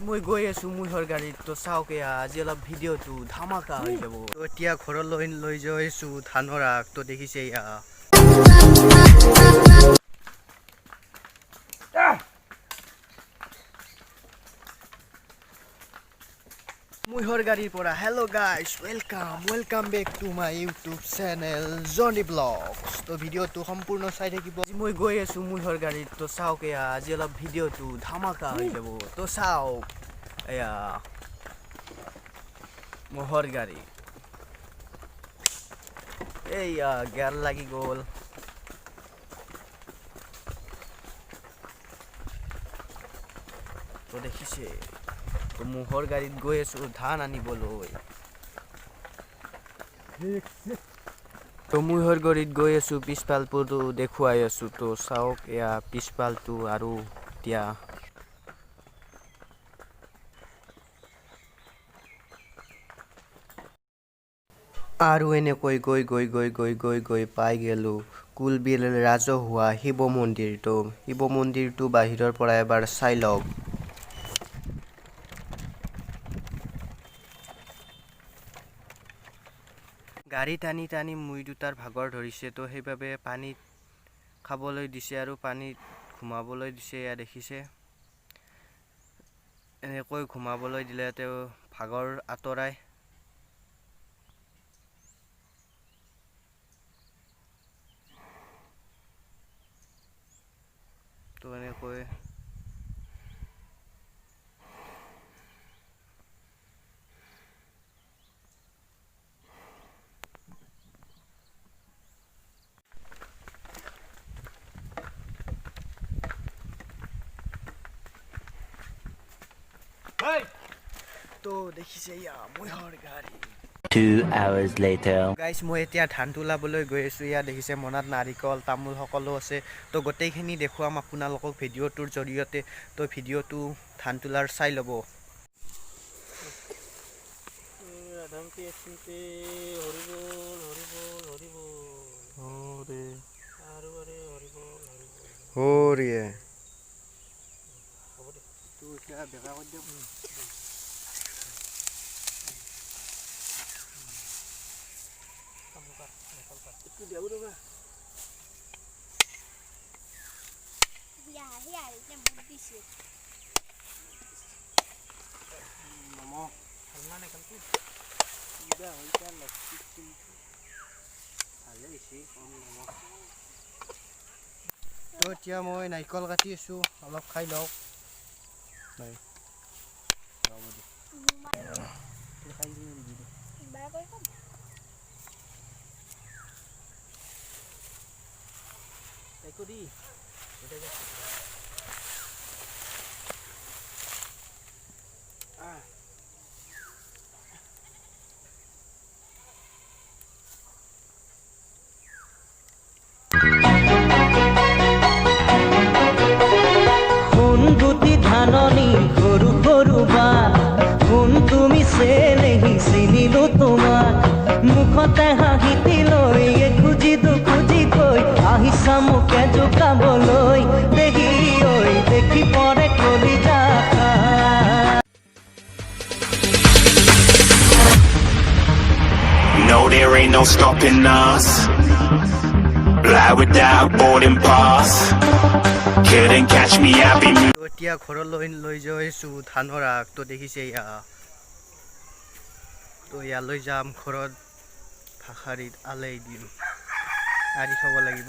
মই গৈ আছোঁ ম'হৰ গাড়ীত। তো চাওক, এয়া আজি অলপ ভিডিঅ'টো ধামাকা হৈ যাব। তো এতিয়া ঘৰলৈ লৈ গৈ আছোঁ ধানৰ আগ। তো দেখিছে এয়া। ম'হৰ গাড়ীৰ পৰা। Hello guys, welcome welcome back to my YouTube channel Johnny Blogs। তো ভিডিঅ'টো সম্পূৰ্ণ চাই থাকিব। আজি মই গৈ আছোঁ ম'হৰ গাড়ীত। তো চাওক, এয়া আজি অলপ ভিডিঅ'টো ধামাকা হৈ যাব। তো চাওক, এয়া ম'হৰ গাড়ী। এইয়া গেৰ লাগি গ'ল। তো দেখিছে, তো ম'হৰ গাড়ীত গৈ আছোঁ ধান আনিবলৈ। তো ম'হৰ গাড়ীত গৈ আছোঁ, পিছফালটো দেখুৱাই আছোঁ। তো চাওক, এয়া পিছফালটো। আৰু এতিয়া আৰু এনেকৈ গৈ গৈ গৈ গৈ গৈ গৈ পাই গ'লোঁ কুলবিল ৰাজহুৱা শিৱ মন্দিৰটো। শিৱ মন্দিৰটো বাহিৰৰ পৰা এবাৰ চাই লওক। গাড়ী টানি টানি মৈ দুটাৰ ভাগৰ ধৰিছে, তো সেইবাবে পানীত খাবলৈ দিছে আৰু পানীত ঘুমাবলৈ দিছে। এয়া দেখিছে, এনেকৈ ঘুমাবলৈ দিলে তেওঁ ভাগৰ আঁতৰাই। তো এনেকৈ। তো দেখিছে, এয়া ম'হৰ গাড়ী। 2 hours later. গাইছ, মই এতিয়া ধান তোলাবলৈ গৈ আছোঁ। ইয়াত দেখিছে, মোনাত নাৰিকল, তামোল সকলো আছে। তো গোটেইখিনি দেখুৱাম আপোনালোকক ভিডিঅ'টোৰ জৰিয়তে। তো ভিডিঅ'টো ধান তোলাৰ চাই ল'ব। ৰাধাংকে চিন্তে। Horrible horrible horrible. হৰে। আৰু আৰে হৰিবল হৰিবল। হৰিয়ে। হ'ব দে। তো এতিয়া বেকা কৰি দিয়ক। তামোল কাট, নাৰিকল কাট। এইটো দিয়াব ৰ'বা। হিয়া হিয়া এতিয়া বুট দিছে। নম। ভাল না নাৰিকলটো? কিবা হৈছে লক্ষী। ভালে হৈছে, কম নম। তো এতিয়া মই নাৰিকল কাটি আছোঁ, অলপ খাই লওক। নাই, হ'ব দে। খাই দিবি দে। বাৰ কৰি কম। একো দি। সোণগুটি ধাননি সৰু সৰু বাট, কোন তুমি চেনেহী, চিনিলো তোমাক। মুখতে হাঁহিটি লৈ এখুজি দুখুজি কৈ আহিছা মোকে জোকাবলৈ। দেহি ঐ, দেখি পৰে কলিজা। No, there ain't no stopping us. Fly without boarding pass. Couldn't catch me, I be তো এতিয়া ঘৰলৈ লৈ গৈছোঁ ধানৰ আগ। তো দেখিছে এয়া। তো ইয়ালৈ যাম, ঘৰত ভাষাৰীত আলাই দিম, আৰি থ'ব লাগিব।